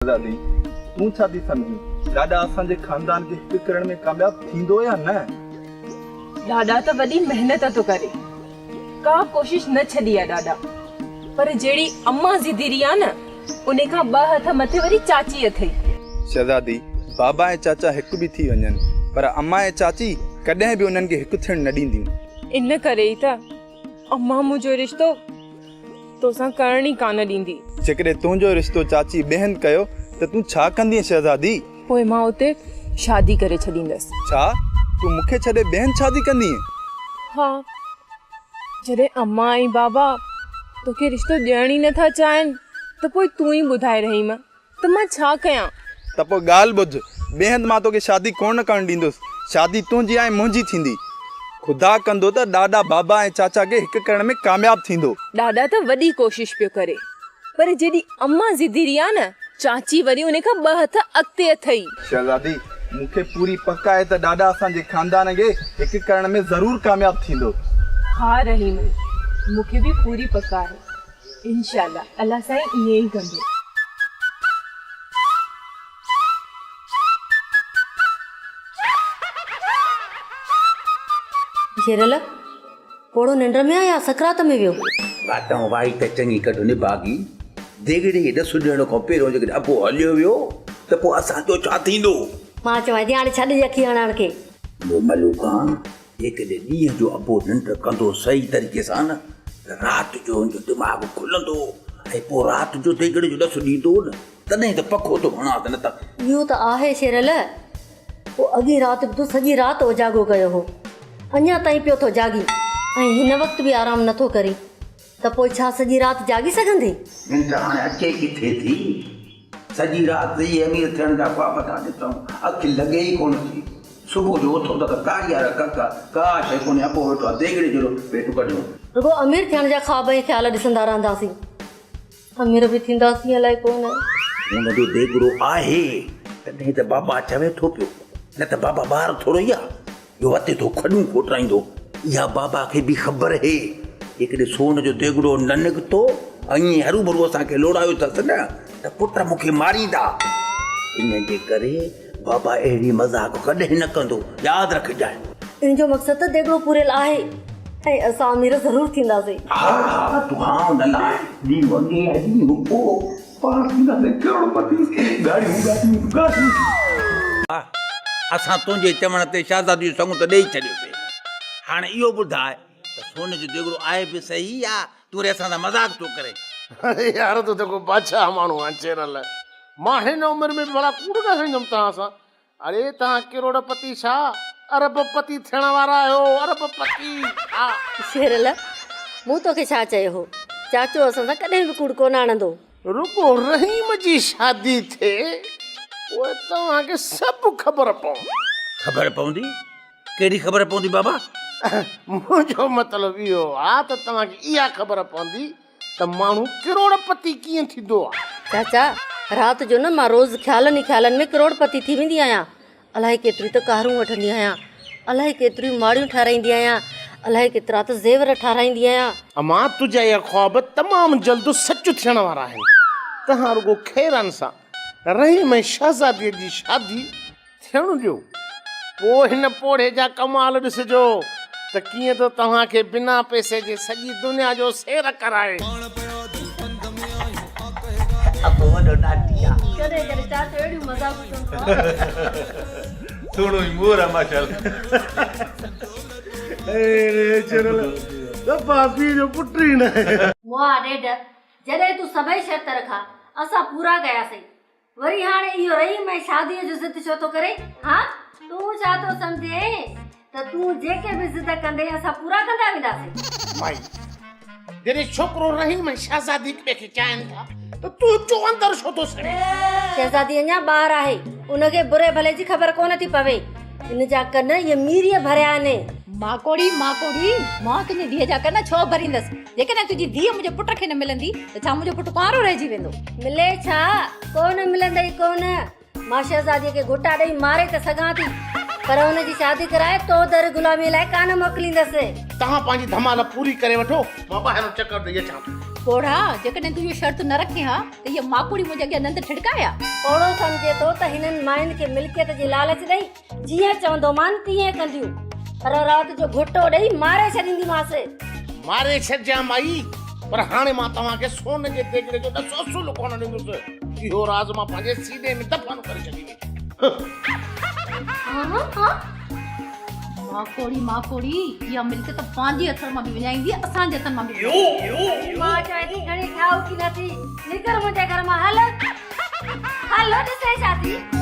شهزادي، تون ڇا ٿي سمجهين، ڏاڏا اسان جي خاندان کي هڪ ڪرڻ ۾ ڪامياب ٿيندو يا نه؟ ڏاڏا ته وڏي محنت ٿو ڪري. ڪا ڪوشش نه ڇڏي آ ڏاڏا. پر جهڙي امان ضدي رهي آ نه، انهي کان ٻه هٿ مٿي وري چاچي اٿئي. شهزادي، بابا ۽ چاچا هڪ به ٿي وڃن، پر امان ۽ چاچي ڪڏهن به انهن کي هڪ ٿيڻ نه ڏينديون. ان ڪري ئي ته امان منهنجو رشتو توسان ڪرڻ ئي ڪانه ڏيندي. جيڪڏهن تنهنجو رشتو چاچي ٻيهن ڪيو ته تون ڇا ڪندينء شهزادي؟ پوء مان اتي شادي ڪري ڇڏيندس. ڇا؟ تون مون کي ڇڏي ٻيهن شادي ڪندينء؟ ها، جڏهن امان ۽ بابا توکي رشتو ڏيڻ ئي نٿا چاهين ته پوء تون ئي ٻڌاء رحيم ته مان ڇا ڪيان؟ ته پوء ڳالهه ٻڌ، ٻئي هنڌ مان توکي شادي ڪونه ڪرڻ ڏيندس. شادي تنهنجي ۽ منهنجي ٿيندي. خدا ڪندو ته ڏاڏا بابا ۽ چاچا کي هڪ ڪرڻ ۾ ڪامياب ٿيندو. ڏاڏا ته وڏي ڪوشش پيو ڪري، پر جيڏي امان ضدي رهي آ نه، چاچي وري ان کان ٻه هٿ اڳتي اٿئي. شهزادي، مون کي پوري پڪ آهي ته ڏاڏا اسان جي خاندان کي هڪ ڪرڻ ۾ ضرور ڪامياب ٿيندو. ها رحيم، مون کي به پوري پڪ آهي. انشاء الله الله سائين ائين ئي ڪندو. شيرل، پوڙهو ننڊ ۾ آ يا سڪرات ۾ ويو؟ واتئون وائي ته چڱي ڪڍ نڀاڳي، ديڳڙي جي ڏس ڏيڻ کان پهريون جيڪڏهن ابو هليو ويو ته پوء اسان جو ڇا ٿيندو؟ مان چوان ٿي هاڻي ڇڏ يکي هڻڻ کي. مون ملوڪان، جيڪڏهن ڏينهن جو ابو ننڊ ڪندو صحيح طريقي سان نه ته رات جو هن جو دماغ کلندو ۽ پوء رات جو ديڳڙي جو ڏس ڏيندو نه تڏهن ته پکو ٿو هڻانس نه ته. اهو ته آهي شيرل، پوء اڳين رات به تو سڄي رات اوجاڳو ڪيو هو، اڃا تائين پيو ٿو جاڳين ۽ هن وقت به آرام نه ٿو ڪرين ته پوء ڇا سڄي رات جاڳي سگهندين؟ ننڊ هاڻي اچي ڪٿي ٿي؟ سڄي رات اهي امير ٿيڻ جا خواب ٿا ڏسون، اک لڳي ئي ڪونه ٿي. صبح جو اٿو ته ڪاريار ڪڪ، ڪا شيء ڪونهي، اڀو ويٺو آهي ديڳڙي جهڙو پيٽ ڪڍيو. رڳو امير ٿيڻ جا خواب ۽ خيال ڏسندا رهنداسين. امير به ٿينداسين الائي ڪونه. هن جو ديڳڙو آهي، تڏهن ته بابا چوي ٿو پيو، نه ته بابا ٻار ٿورو ئي آ، جو وتي ٿو کڏون کوٽرائيندو. اها بابا کي به خبر هي، جيڪڏهن سون جو ديڳڙو نه نڪتو ۽ ائين هروڀرو اسان کي لوڙايو اٿس نه ته پٽ مون کي ماريندا. ان جي ڪري بابا اهڙي مذاق ڪڏهن نه ڪندو، ياد رکجانء. ان جو مقصد ته ديڳڙو پوريل آهي ۽ اسان امير ضرور ٿينداسين. ها ها تون هانء نه لاهه، ڏينهن اڳي يا ڏينهن پوء پاڻ ٿينداسين ڪروڙپتي، ڳاڙهيون ڳاڙهيون ڳاڙهيون. واهه! اسان تنهنجي چوڻ تي شهزادي جو سڱ ته ڏيئي ڇڏيوسين. هاڻي اهو ٻڌاء ته سون جو ديڳڙو آهي به صحيح يا تون وري اسان سان مذاق ٿو ڪرين؟ اڙي يار تون ته ڪو بادشاهه ماڻهو آهين چيرل. مان هن عمر ۾ به ڀلا ڪوڙ ڳالهائيندم توهان سان. اڙي توهان ڪروڙ پتي ڇا ارب پتي ٿيڻ وارا آهيو ارب پتي. ها. شيرل، مون توکي ڇا چيو هو؟ چاچو اسان سان ڪڏهن به ڪوڙ ڪونه هڻندو. رڳو رحيم جي شادي ٿئي پوء توهان کي سڀ خبر پوندي. خبر پوندي؟ ڪهڙي خبر پوندي بابا؟ منهنجو مطلب اهو آ ته توهان کي اها خبر پوندي ته ماڻهو ڪروڙ پتي ڪيئن ٿيندو آ. چاچا، رات جو نه مان روز خيالن ئي خيالن ۾ ڪروڙ پتي ٿي ويندي آهيان. الائي ڪيتريون ته ڪارون وٺندي آهيان، الائي ڪيتريون ماڙيون ٺهرائيندي آهيان، الائي ڪيترا ته زيور ٺهرائيندي آهيان. امان تنهنجا اهي خواب تمام جلد سچ ٿيڻ وارا آهن. توهان رڳو خيرن سان رحيم ۽ شهزاديء جي شادي ٿيڻ ڏيو، پوء هن پوڙهي جا ڪمال ڏسجو ته ڪيئن ٿو توهان کي بنا پئسي جي سڄي دنيا جو سير ڪرائي. ابو وڏو ڏاٽي آ. ڪڏهن ڪڏهن چاچو اهڙيون مذاقون ڪندو آ. سهڻو ئي مور آ ماشاءالله. اڙي چرل دفعا پيء جو پٽ ئي ناهي. مئا ڏيڍ، جڏهن تون سڀئي شرط رکا، اسان پورا ڪياسين. وري هاڻي اهو رحيم ۽ شاديء جو ضد ڇو ٿو ڪرين؟ ها؟ تون ڇا ٿو سمجهين ته تون جيڪي به ضد ڪندين اسان پورا ڪندا وينداسين؟ مائي، جڏهن ڇوڪرو رحيم ۽ شهزادي هڪ ٻئي کي چاهين ٿا ته تون جو اندر ڇو ٿو سڙي؟ شهزادي اڃا ٻار آهي، ان کي بري ڀلي جي خبر ڪونه ٿي پوي. ان جا ڪن اهي ميريء ڀريا آهن. ماڪوڙي، ماڪوڙي، مان تنهنجي ڌيء جا ڪن ڇو ڀريندس؟ جيڪڏهن تنهنجي ڌيء منهنجي پٽ کي نه ملندي ته ڇا منهنجو پٽ ڪنوارو رهجي ويندو؟ ملي ڇا؟ ڪونه ملندئي ڪونه. مان شهزاديء کي گهوٽا ڏئي ماري ته سگهان ٿي، پر هن جي شادي ڪرائي تو در غلاميء لاء ڪانه موڪليندس. توهان پنهنجي ڌمال پوري ڪري وٺو، مان ٻاهران چڪر ڏئي اچان ٿو. پوڙها، جيڪڏهن تون اهو شرط نه رکين ها ته هيء ماڪوڙي منهنجي اڳيان ڏند ٺڙڪائي ها. پوڙهو سمجهي ٿو ته هنن ماين کي ملڪيت جي لالچ ڏئي جيئن چوندومان تيئن ڪنديون، پر رات جو گهوٽو ڏئي ماري ڇڏينديمانس. ماري ڇڏجان مائي، پر هاڻي مان توهان کي سون جي ديڳڙي جو ڏس اصل ڪونه ڏيندس. اهو راز مان پنهنجي سيني ۾ دفن ڪري ڇڏيندس. ماڪوڙي ماڪوڙي، اها ملڪيت پنهنجي هٿن مان به وڃائيندي، اسان جي هٿن مان به وڃائيندي. مان چوين ٿي گهڻي ٺاهوڪي نه ٿي، نڪر منهنجي گهر مان هل، هل ڏسين ڇا ٿي.